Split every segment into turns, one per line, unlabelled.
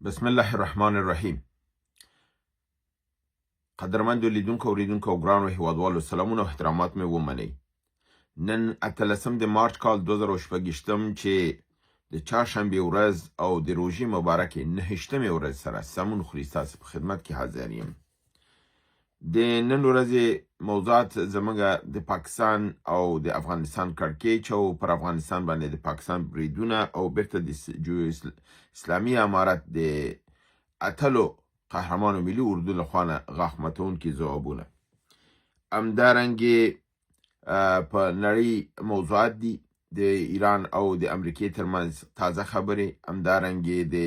بسم الله الرحمن الرحیم. قدرمندو لیدونکو، اوریدونکو او ګرانو هیوادوالو، سلامونه او احترامات مې ومنئ. نن 18 د مارچ کال 2026 چې د چهارشنبې ورځ او د روژې مبارکې 29مې ورځ سره سمون خوري، ستاسو په خدمت کې حاضر یم. د نن ورځې موضوعات زموږ د پاکستان او د افغانستان کړکېچ او پر افغانستان باندې د پاکستان بریدونه او بیرته د اسلامي امارت د اتلو قهرمانو ملي اردو له خوا نه غاښ ماتوونکي ځوابونه، همدارنګې په نړۍ موضوعات دي، د ایران او د امریکې ترمنځ تازه خبرې، همدارنګې د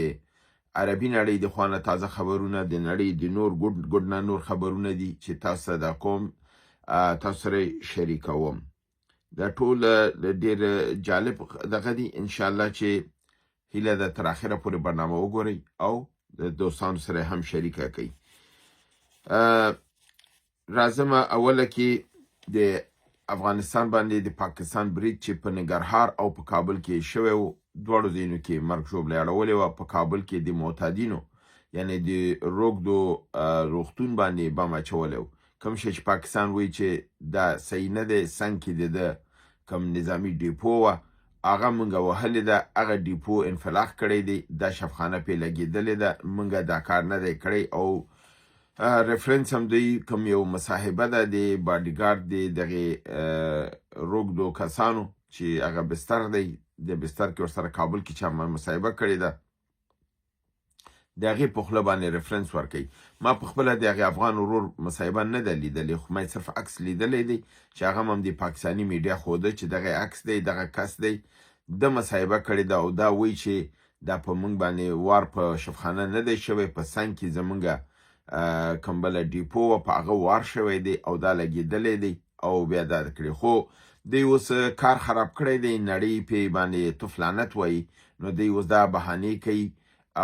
عربي نړۍ د خوا نه تازه خبرونه، د نړۍ د نور ګډ ګډ نه نور خبرونه دي چې تاسو ته دا کوم تاسو سره شریکوم. دا ټول ډیر جالب دغه دي. ان شاء الله چې هیله ده تر اخره پورې برنامه وګورئ او د دوستانو سره هم شریکه کړئ. راځم اوله کې د افغانستان باندې د پاکستان برید چې په ننګرهار او په کابل کې شوی و، دواړو ځایونو کې مرګ ژوبله اړولې وه. په کابل کې د معتادینو، یعنی د روږدو روغتون باندې بم اچولی و، کوم شی چې پاکستان وایي چې دا صحیح نه دی. څنګ کې د ده کوم نظامي ډیپو وه، هغه مونږ وهلې ده، هغه ډیپو انفلاق کړی دی، دا شفخانه پې لګېدلې ده، مونږ دا کار نه دی کړی. او reference هم دوی کوم یو مصاحبه ده د باډیګارډ د دغې روږدو کسانو چې هغه بستر دی، د بستر کې ورسره کابل کې چا مصاحبه کړې ده، د هغې په خوله باندې reference ورکوي. ما په خپله د هغې افغان ورور مصاحبه نه ده لیدلې، خو ما یې صرف عکس لیدلی دی چې هغه هم د پاکستاني میډیا ښوده چې دغه عکس دی، دغه کس دی، ده مصاحبه کړې ده او دا وایي چې دا په مونږ باندې وار په شفخانه نه دی شوی، په څنګ کې زمونږ کوم بله ډیپو وه، په هغه وار شوی دی او دا لګېدلی دی او بیا دا کړی. خو دوی اوس کار خراب کړی دی، نړۍ پې باندې تف لعنت وایي، نو دوی اوس دا بهانې کوي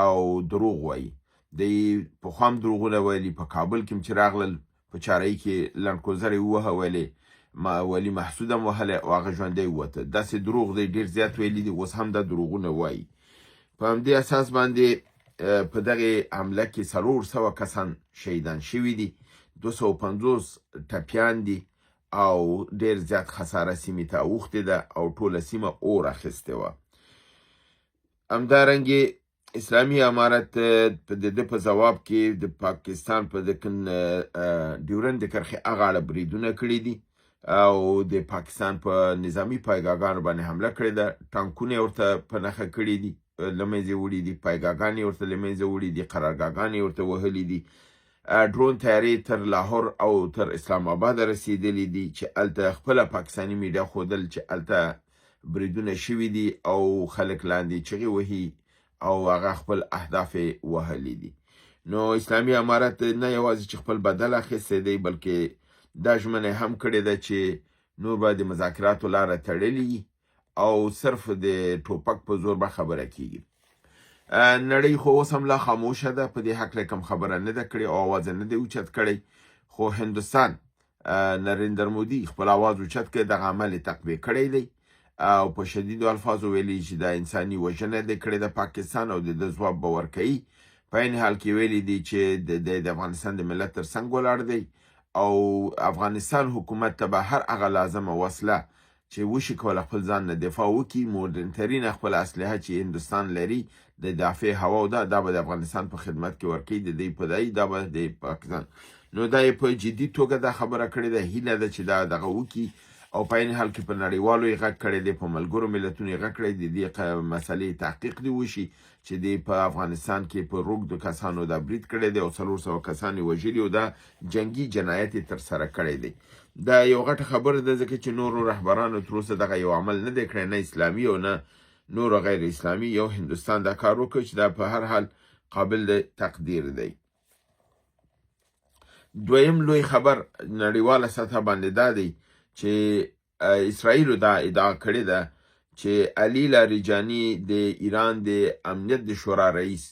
او دروغ وایي. دوی پخوا هم دروغونه ویلي. په کابل کې هم چې راغلل، په چارۍ کې لنډکوزر یې ووهه، ویلې ما ولي محسود هم وهلی او هغه ژوندی ووته. داسې دروغ دی ډېر زیات ویلي دي، اوس هم دا دروغونه وایي. په همدې اساس باندې په دغې حمله کې 400 کسان شهیدان شوي دي، 250 ټپیان دي او ډېر زیات خساره سیمې ته اوښتې ده او ټوله سیمه اور اخیستې وه. همدارنګې اسلامي امارت د ده په ځواب کې د پاکستان په د ډیورند د کرښې اغاړه بریدونه کړي دي او د پاکستان په نظامي پایګاګانو باندې حمله کړې ده، ټانکونه یې ورته په نښه کړي دي، له منځه وړي دي، پایګاګانې یې ورته له منځه وړي دي، قرارګاګانې یې ورته وهلي دي. ډرون طیارې تر لاهور او تر اسلام آباد رسېدلي دي چې هلته خپله پاکستاني میډیا ښودل چې هلته بریدونه شوي دي او خلک لاندې چغې وهي او هغه خپل اهداف یې وهلي دي. نو اسلامي امارت نه یوازې چې خپل بدل اخیستی دی، بلکې دا ژمنه هم کړې ده چې نور به د مذاکراتو لاره تړلې او صرف د ټوپک په زور به خبره کیږي. نړۍ خو اوس هم لا خاموشه ده، په دې هکله کوم خبره نه ده کړې او اواز نه دی اوچت کړی، خو هندوستان نریندر مودي خپل اواز اوچت کړ، دغه عمل یې تقبیح کړی دی او په شدیدو الفاظو ویلي چې دا انساني وژنه دی کړې ده پاکستان او د ده ځواب به ورکوي. په عین حال کې ویلي دي چې د افغانستان د ملت تر څنګ ولاړ دی او افغانستان حکومت ته به هر هغه لازمه وسله چې وشي کولی خپل ځان نه دفاع وکړي، مډرن ترینه خپله اسلحه چې هندوستان لري د دافع هوا او دا به د افغانستان په خدمت کې ورکوي، د دوی په دای دا به د پاکستان. نو دا یې په جدي توګه دا خبره کړې ده. هیله ده چې دا دغه وکړي او په عین حال کې په نړیوالو یې غږ کړی دی، په ملګرو ملتونو یې غږ کړی دی، د دې مسئلې تحقیق دې وشي چې دی په افغانستان کې په روږدو کسانو دا برید کړی دی او 400 کسان یې وژلي او دا جنګي جنایت یې ترسره کړی دی. دا یو غټه خبره ده، ځکه چې نورو رهبرانو تر اوسه دغه یو عمل نه دی کړی، نه اسلامي او نه نورو غیر اسلامي. یو هندوستان دا کار وکړ چې دا په هر حال قابل د تقدیر دی. دویم لوی خبر نړیواله سطح باندې دا دی چې اسرائیل دا ادعا کړې ده چې علي لاریجاني د ایران د امنیت د شورا رئیس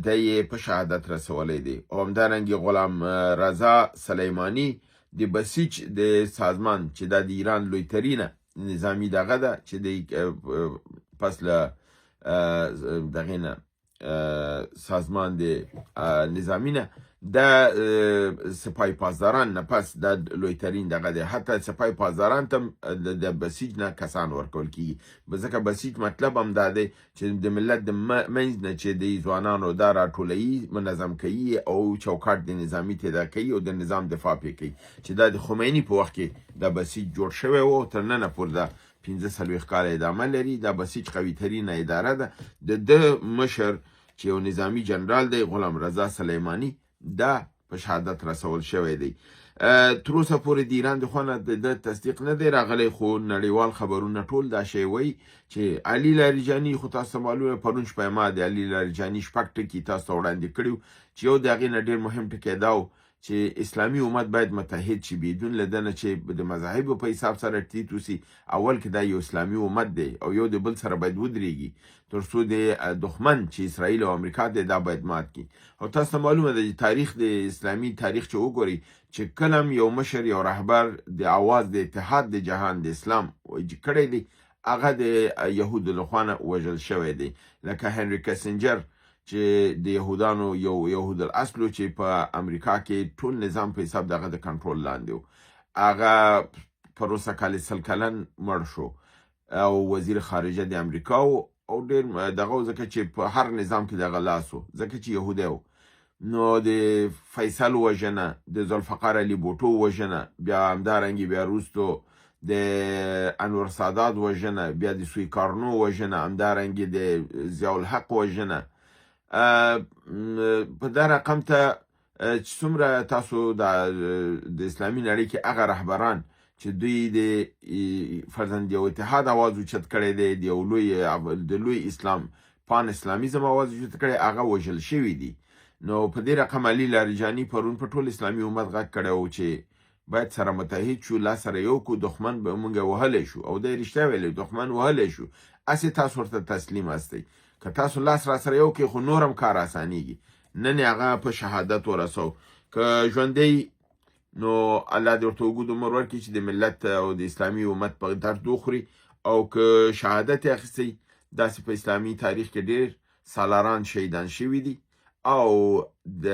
دی یې په شهادت رسولی دی او همدارنګه غلام رضا سلیماني د بسیج د سازمان چې دا د ایران لوی ترینه نظامی دغه ده چې د پس له دغې نه سازمان د نظامی نه د سپای پاسداران نه پس د لوی ترین دغه دی. حتی سپای پاسداران ته د بسیج نه کسان ورکول کیږي، ځکه بسیج مطلب هم دا دی چې د ملت د منځ نه چې د ځوانانو دا راټولوي، منظم کوي او چوکاټ د نظامي تیدا کوي او د نظام دفاع پې کوي، چې دا د خمیني په وخت کې د بسیج جوړ شوی و، تر ننه پورې دا 45 کاله ادامه لري. دا بسیج قوي ترینه اداره ده. د ده مشر چې یو نظامي جنرال دی، غلام رضا سلیماني، دا په شهادت رسول شوی دی. تر اوسه پورې د ایران د خوا نه د ده تصدیق نه دی راغلی، خو نړیوال خبرونه ټول دا شی وایي چې علي لاریجاني، خو تاسو ته معلومه پرون شپه ما د علي لاریجاني شپږ ټکي تاسو ته وړاندې کړي، چې یو د هغې نه ډېر مهم ټکی دا و چې اسلامي امت باید متحد شي، بدون له دنه چې د مذاهبو په حساب سره ټیټ اوسي. اول کې دا یو اسلامي امت دی او یو د بل سره باید ودرېږي، تر څو د دښمن چې اسرائیل او امریکا دی دا باید مات کړي. او تاسو ته معلومه ده چې تاریخ د اسلامي تاریخ چې وګورئ، چې کله یو مشر یو رهبر د اواز د اتحاد د جهان د اسلام کړی دی، هغه د یهودو له خوا نه وژل شوی دی. لکه هنري کسنجر چې د یهودانو یو یهود الاصل، چې په امریکا کې ټول نظام په حساب دغه د کنټرول لاندې و، هغه پروسه کال 100 کلن مړ شو او وزیر خارجه د امریکا و، او ډیر دغه، ځکه چې په هر نظام کې دغه لاس و، ځکه چې یهودی و. نو د فیصل وژنه، د ذوالفقار علي بوټو وژنه، بیا همدارنګې بیا وروستو د انور سادات وژنه، بیا د سویکارنو وژنه، همدارنګې د ضیاءالحق وژنه، په دا رقم ته چې څومره تاسو د اسلامي نړۍ کې هغه رهبران چې دوی د فرضاً د یو اتحاد اواز اوچت کړی دی، د یو لوی د لوی اسلام پان اسلامیزم اواز اوچت کړی، هغه وژل شوي دي. نو په دې رقم علي لاریجاني پرون په ټول اسلامي امت غږ کړی و چې باید سره متحد شو، لاس سره یو کو، دښمن به مونږ وهلی شو. او دی رښتیا ویلي، دښمن وهلی شو، هسې تاسو ورته تسلیم هستئ، که تاسو لاس را سره یو کړئ خو نور هم کار اسانیږي. نن یې هغه په شهادت ورسو. که ژوندی نو الله دې ورته اوږد عمر ورکړي چې د ملت او د اسلامي امت په درد وخوري، او که شهادت یې اخیستی، داسې په اسلامي تاریخ کې ډېر سالاران شهیدان شوي دي او د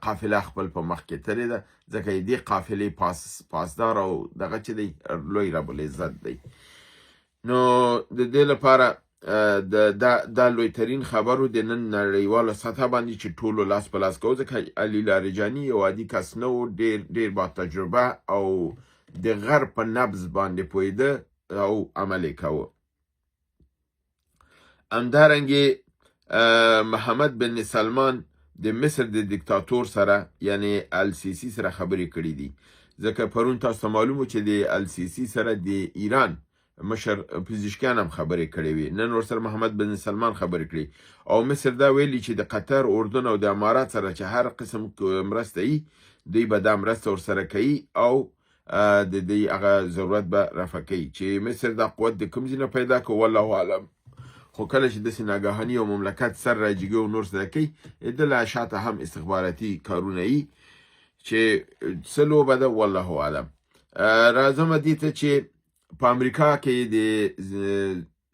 قافله خپل په مخ کې تللې ده، ځکه دې قافلې پاسدار او دغه چې دی لوی رب العزت دی. نو د دې لپاره دا لوی ترین خبرو د نن نړیواله سطح باندې چې ټولو لاس په لاس کوو، ځکه علي لاریجاني یو عادي کس نه و، ډېر ډېر با تجربه او د غرب په نبض باندې پوهېده او عمل یې کاوه. همدارنګې محمد بن سلمان د مصر د دیکتاتور سره یعنی السیسی سره خبرې کړې دي، ځکه پرون تاسو ته معلوم و چې د السیسی سره د ایران مشر پزشکیان هم خبرې کړې وي، نن ورسره محمد بن سلمان خبرې کړې. او مصر دا ویلي چې د قطر، اردن او د امارات سره چې هر قسم مرسته یي، دوی به دا مرسته ورسره کوي او د دې هغه ضرورت به رفع کوي. چې مصر دا قوت د کوم ځای نه پیدا کړ والله اعلم، خو کله چې داسې ناګهاني او مملکت سر راجیږي او نور څه کوي، د له شاته هم استخباراتي کارونه یي چې څه لوبه ده والله اعلم. راځم دې ته چې په امریکا کې د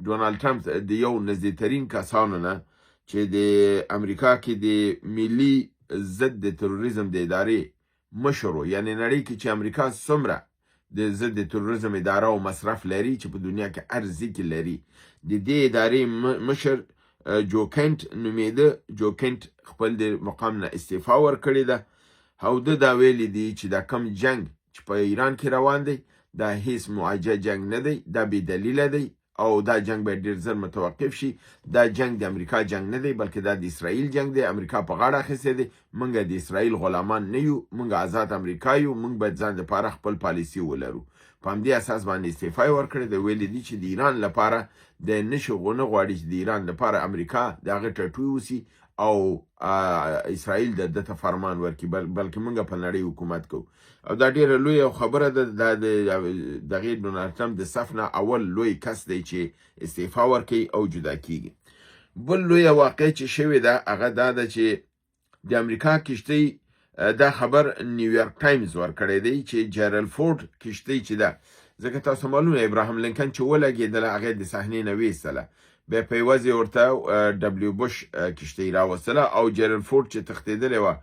ډونالد ټرمپ د یو نږدې ترین کسانو نه چې د امریکا کې د ملي ضد د تروریزم د ادارې مشر و، یعنی نړۍ کې چې امریکا څومره د ضد تروریزم اداره او مصرف لري چې په دنیا کې هر ځای کې لري، د دې ادارې مشر جو کینټ نومېده. جو کینټ خپل د مقام نه استعفا ورکړې ده او ده دا ویلي دي چې دا کم جنګ چې په ایران کې روان دی دا هیڅ موجه جنګ نه دی، دا بې دلیله دی او دا جنګ باید ډیر زر متوقف شي. دا جنګ د امریکا جنګ نه دی، بلکې دا د اسرائیل جنګ دی، امریکا په غاړه اخیستی دی. مونږ د اسرائیل غلامان نه یو، مونږ آزاد امریکا یو، مونږ باید ځان لپاره خپل پالیسي ولرو. په همدې اساس باندې استعفا یې ورکړې ده. ویلي دي چې د ایران لپاره د نشي غونه غواړي چې د ایران لپاره امریکا د هغه ټټوی اوسي او اسرائیل د ده ته فرمان ورکړي، بلکې مونږ په نړۍ حکومت کوو. او دا ډیره لویه خبره ده. دا د دغې ډونالد ټرمپ د صف نه اول لوی کس دی چې استعفا ورکوي او جدا کیږي. بل لویه واقع چې شوې ده هغه دا ده چې د امریکا کښتۍ، دا خبر نیویارک ټایمز ورکړی دی چې جرل فورډ کښتۍ چې ده، ځکه تاسو معلومه ابراهیم لینکن چې ولګېدله هغه د صحنې نه ویستله، بیا په عوض یې ورته ډبلیو بوش کښتۍ راوستله او جیرل فورډ چې تښتېدلې وه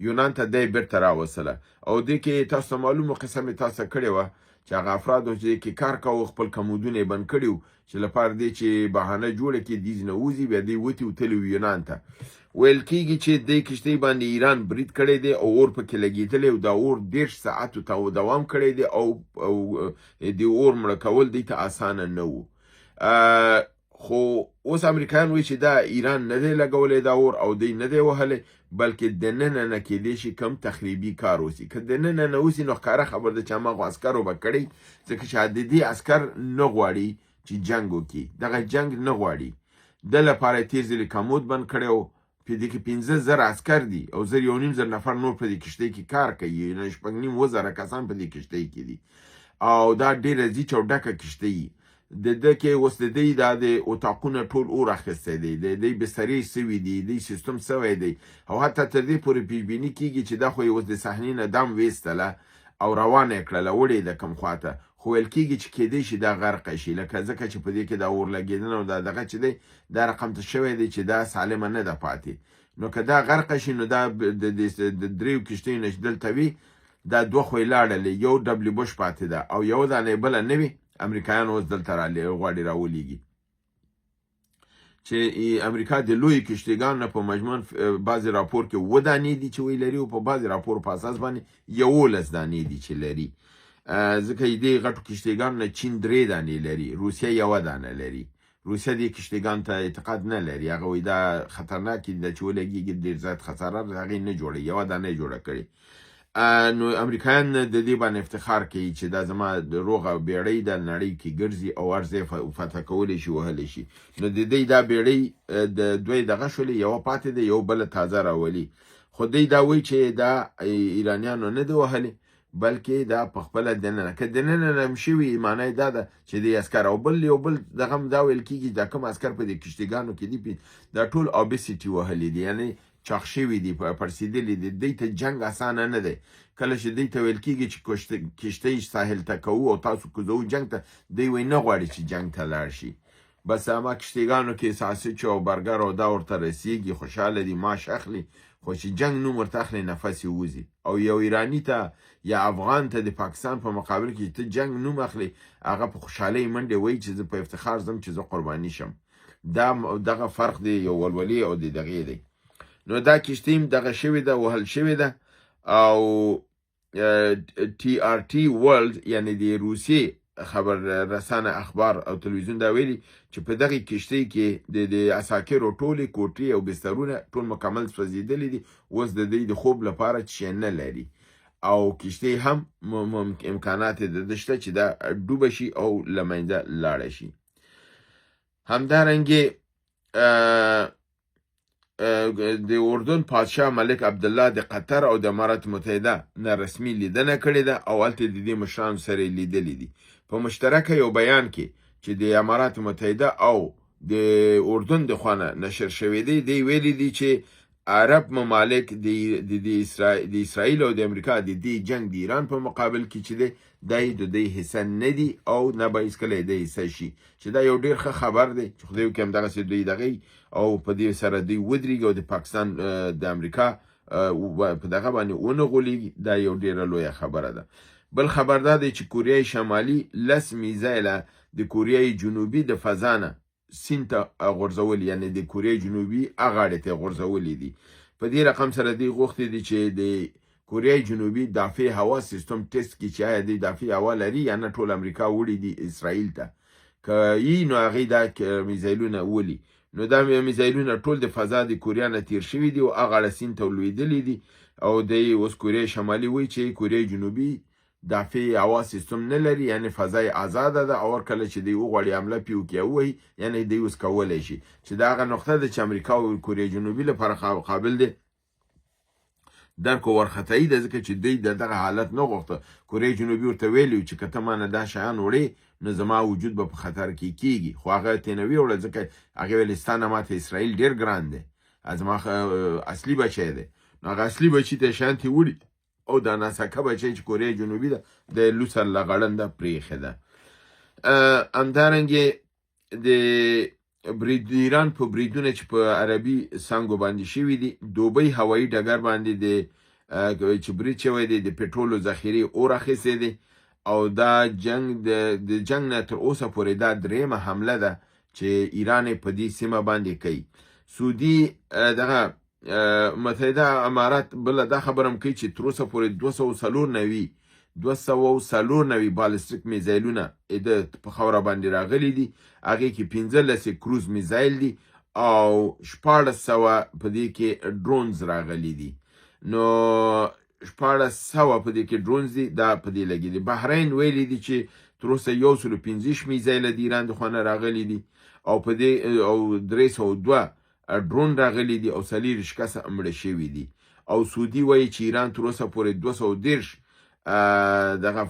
یونان ته، دی بیرته راوستله. او دې کې تاسو ته معلومه قصه مې تاسو ته کړې وه چې هغه افرادو چې کې کار کاوه، خپل کمودونه یې بند کړي وو چې لپاره دې چې بهانه جوړه کړي دې ځینې وځي. بیا دوی وتي او تللي وو یونان ته. ویل کیږي چې دې کښتۍ باندې ایران برید کړی دی او اور پکې لګېدلی او دا اور 30 ساعتو ته دوام کړی دی او د اور مړه کول دوی ته اسانه نه وو. خو اوس امریکایان وایي چې دا ایران نه دی لګولی دا اور او دی نه دی وهلی، بلکې دننه نه کېدای شي کم تخریبي کار وسي. که دننه نه وسي، نو ښکاره خبر ده چې هماغو عسکرو به کړی، ځکه چې د دې عسکر نه غواړي چې جنګ وکړي، دغه جنګ نه غواړي. د لپاره تیر ځلې کمود بند کړی و. په دې کې 5000 عسکر دي او زر یو نیم زر نفر نور په دې کښتۍ کې کار کوي، یعنې 6.5 زره کسان په دې کښتۍ کې دي او دا ډېره زیچ او ډکه کښتۍ. د ده کې اوس د دی دا د اتاقونه ټول اور اخیستی دی، د دی بسترې سوي دي، د سیستم سوی دی او حتی تر دې پورې پیشبیني کیږي چې دا خو یې اوس د صحنې نه دم ویستله او روانه یې کړله، وړې ده کوم خواته. خو ویل کیږي چې کیدای شي دا غرقه شي، لکه ځکه چې په دې کې دا اور لګېدنه او دا دغه چې دی، دا رقم ته شوی دی چې دا سالمه نه ده پاتې. نو که دا غرقه شي، نو دا د دریو کښتیو نه چې دلته وي، دا دوه خو یې لاړلې، یو ډبلیو بوش پاتې ده او یو دانه یې بله نه وي. امریکایان اوس دلته را غواړي راولیږي چې امریکا د لوی کښتیګانو نه په مجموع بعضې راپور کې اووه دانې دي چې وایي لري او په بعضې راپور په اساس باندې 11 دانې دي چې لري، ځکه دې غټو کښتیګانو نه چین درې دانې لري، روسیه یوه دانه لري. روسیه دې کښتیګان ته اعتقاد نه لري، هغه وایي دا خطرناک دي چې ولګېږي ډېر زیات خساره، هغې نه جوړوي، یوه دانه یې جوړه کړې. نو امریکایان د دې باندې افتخار کوي چې دا زما د روغه بیړۍ د نړۍ کې ګرځي او هر ځای فتح کولی شي، وهلی شي. نو د دې دا بیړۍ د دوی دغه شولې، یوه پاتې ده، یو بله تازه راولي. خو دوی دا وایي چې دا ایرانیانو نه دی وهلې، بلکې دا په خپله دننه، که دننه نم شوي، معنی دا ده چې د عسکر او بل یو بل دغه هم دا ویل کېږي، دا کوم عسکر په دې کښتیګانو کې دي، دا ټول obesity وهلي دي، یعنی چاغ شوي دي، پړسېدلي دي. دوی ته جنګ اسانه نه دی. کله چې دوی ته ویل کېږي چې کښتۍ ساحل ته کوو او تاسو کوزوو جنګ ته، دوی وایي نه غواړي چې جنګ ته لاړ شي. بس هما کښتیګانو کې ساسچ او برګر او دا ورته رسیږي، خوشحاله دي، معاش اخلي، خو چې جنګ نوم ورته اخلي، نفس یې وځي. او یو ایرانی ته یا افغان ته د پاکستان په مقابل کې ته جنګ نوم اخلي، هغه په خوشحالۍ منډې وایي چې زه په افتخار ځم چې زه قرباني شم. دا دغه فرق دی یو ولولې او د دغې دی. نو دا کښتۍ هم دغه شوې ده، وهل شوې ده. او ټي آر ټي ورلډ، یعنی د روسیې خبر رسانه اخبار او تلویزیون دا ویلي چې په دغه کښتۍ کې د عساکرو ټولې کوټې او بسترونه ټول مکمل سوځېدلي دي. اوس د دوی د خوب لپاره چې نه لري او کښتۍ هم امکانات د ده شته چې دا ډوبه شي او له منځه لاړه شي. همدارنګه د اردن پادشاه ملک عبدالله د قطر او د امارات متحده نه رسمي لیدنه کړې ده او هلته د دې مشرانو سره یې لیدلي دي. په مشترکه یو بیان کې چې د امارات متحده او د اردن د خوا نه نشر شوی دی، دی ویلي دي چې عرب ممالک د اسرائیل او د امریکا د دې جنگ د ایران په مقابل کې چې دی، دا یې د دوی حصه نه دي او نه به هیڅکله یې د حصه شي، چې دا یو ډیر ښه خبر دی چې خدای وکړي همدغسې دوی دغه او په دې سره دوی ودرېږي او د پاکستان د امریکا په دغه باندې ونه غولېږي. دا یو ډیره لویه خبره ده. بل خبر دا دی چې کوریای شمالي 10 میزایله د کوریای جنوبي د فضا نه سیند ته غورځولي، یعنی د کوریای جنوبي غاړې ته غورځولي دي. په دې رقم سره دوی غوښتي دي چې د کوریای جنوبي دافع هوا سیستم ټیسټ کړي چې آیا دوی دافع هوا لري یا نه. ټول امریکا وړي دي اسرائیل ته، که یي نو هغې دا میزایلونه ولي. نو دا میزایلونه ټول د فضا د کوریا نه تیر شوي دي او هغه سیند ته لوېدلي دي. او د اوس کوریا شمالي وایي چې کوریا جنوبي دافع هوا سیستم نه لري، یعنی فضا یې ازاده ده او هر کله چې دوی وغواړي حمله پې وکړي او ووهي، یعنی دوی اوس کولی شي، چې دا هغه نقطه ده چې امریکا او کوریا جنوبي لپاره قابل دی درک او ورخطایي ده، ځکه چې دوی د دغه حالت نه غوښته. کوریا جنوبي ورته ویلي چې که ته مانه دا شیان وړې، نو زما وجود به په خطر کې کیږي، خو هغه ترې نه ویوړه، ځکه هغې ویل ستا نه ماته اسرائیل ډېر ګران دی، زما اصلي بچی دی. نو هغه اصلي بچي ته شیان ترې وړي او دا ناسکه بچی چې کوریا جنوبي ده، د لوڅه لغړنده پرېښې ده. همدارنګې د برید د ایران په بریدونه چې په عربي څنګو باندې شوي دي، دوبۍ هوایي ډګر باندې د چې برید شوی دی، د پټرولو ذخیرې اور اخیستی دی. او دا جنگ د جنگ نه تر اوسه پورې دا درېیمه حمله ده چې ایران یې په دې سیمه باندې کوي. سعودي دغه متحده امارات بله دا خبره هم کوي چې تر اوسه پورې 294 بالستیک میزایلونه د په خاوره باندې راغلي دي. هغې کې 15 یې کروز میزایل دي او 1600 په دې کې ډرونز راغلي دي. نو 1600 په دې کې ډرونز دي، دا په دې لګي دي. بحرین ویلي دي چې تر اوسه 125 میزایله د ایران د خوا نه راغلي دي او په دې او 302 ډرون راغلي دي او 24 کسه مړه شوي دي. او سعودي وایي چې ایران تر اوسه پورې 230 دغه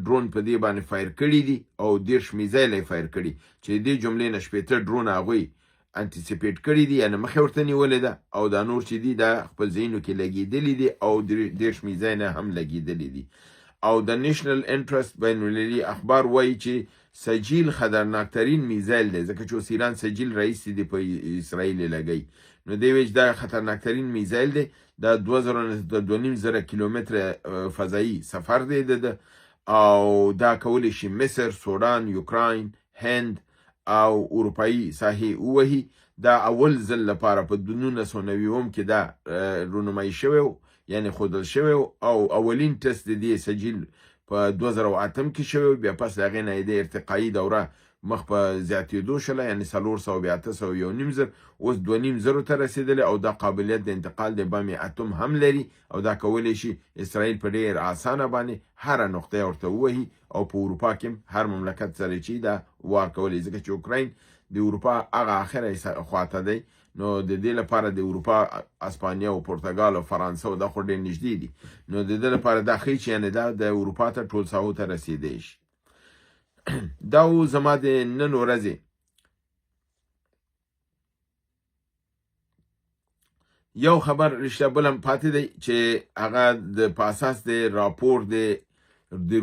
ډرون په دې باندې فایر کړي دي او 30 میزایل یې فایر کړي، چې دې جملې نه 60 ډرون هغوی انتیسیپیټ کړي دي، یعنې مخه ورته نیولې ده، او دا نور چې دي دا خپل ځایونو کې لګېدلي دي او 30 میزایل هم لګېدلي دي. او د نېشنل انټرست بین المللي اخبار وایي چې سجیل خطرناکترین میزایل دی، ځکه چې اوس ایران سجیل رئیس دی په اسرائیل یې لګوي. نو دی وایي چې دا خطرناکترین میزایل دی، دا 2000 نه تر 2500 کیلومتره فضایي سفر دی د ده، او دا کولی شي مصر، سوډان، یوکراین، هند او اروپایي ساحې ووهي. دا اول ځل لپاره په 1990 کې دا رونمایي شوی و، یعنې ښودل شوی و، او اولین ټسټ د دې سجیل په 2008 کې شوی و. بیا پس له هغې نه یې د ارتقایي دوره مخ په زیاتېدو شوله، یعنې 400 بیا 800 1500، اوس 2500 ته رسېدلی، او دا قابلیت د انتقال د بم اتم هم لري، او دا کولی شي اسرائیل په ډېر اسانه باندې هره نقطه ورته ووهي، او په اروپا کې هم هر مملکت سره چې دا وار کولی، ځکه چې اوکراین د اروپا هغه اخره خواته دی. نو د دې لپاره د اروپا اسپانیا او پرتګال او فرانسه او دا خو ډېر نږدې دي، نو د دې لپاره دا ښیي چې یعنې دا د اروپا ته ټول ساحو ته رسېدی شي. دا و زما د نن ورځې یو خبر. رښتیا بل هم پاتې دی چې هغه د په اساس د راپور د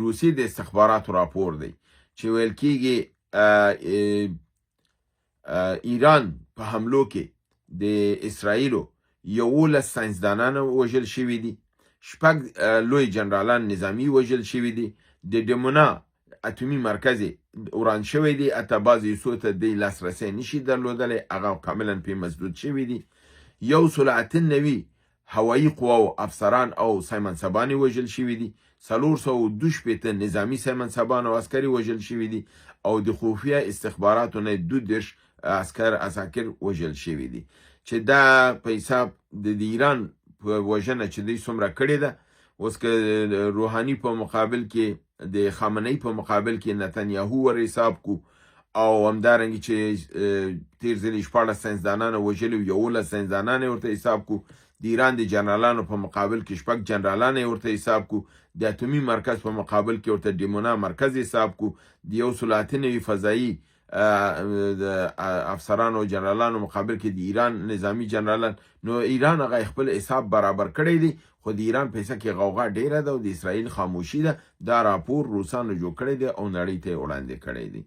روسیې د استخباراتو راپور دی چې ویل کیږي ایران په حملو کې د اسرائیلو 11 ساینسدانان وژل شوي دي، 6 لوی جنرالان نظامي وژل شوي دي، د ډیمونا اتومي مرکز وران شوی دی، حتی بعضې حصو ته دی لاسرسی نشي درلودلی، هغه کاملا پرې مسدود شوي دي. 198 هوایي قواو افسران او سایمنسبان وژل شوي دي، 462 نظامي سایمنسبان او عسکري وژل شوي دي، او د خفیه استخباراتو نه 32 عساکر وژل شوي دي. چې دا په حساب د ایران په وژنه چې دوی څومره کړې ده، اوس که روحاني په مقابل کې د خامنه‌ای په مقابل کې نتنیاهو ور حساب کو، او همدارنګه چې تیر ځلې 16 ساینسدانان وژلي وو، 11 ساینسدانان یې ورته حساب کو، د ایران د جنرالانو په مقابل کې 6 جنرالان یې ورته حساب کو، د اتومي مرکز په مقابل کې ورته ډیمونا مرکز حساب کو، د 198 فضایي د افسرانو او جنرالانو مقابل کې د ایران نظامی جنرالان. نو ایران هغه خپل حساب برابر کړی دی، خو د ایران پیسه کې غوغا ډیره ده او د اسرائیل خاموشي ده. دا راپور روسانو جوړ کړی دی او نړۍ ته یې وړاندې کړی دی.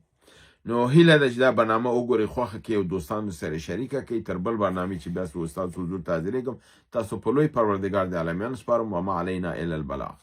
نو هیله ده چې دا برنامه وګورئ، خوښه کړئ او دوستانو سره شریکه کړئ. تر بل برنامې چې بیا ستاسو حضور ته حاضرېږم، تاسو په لوی پروردګار د عالمیانو سپارم. وما علینا الا البلاغ.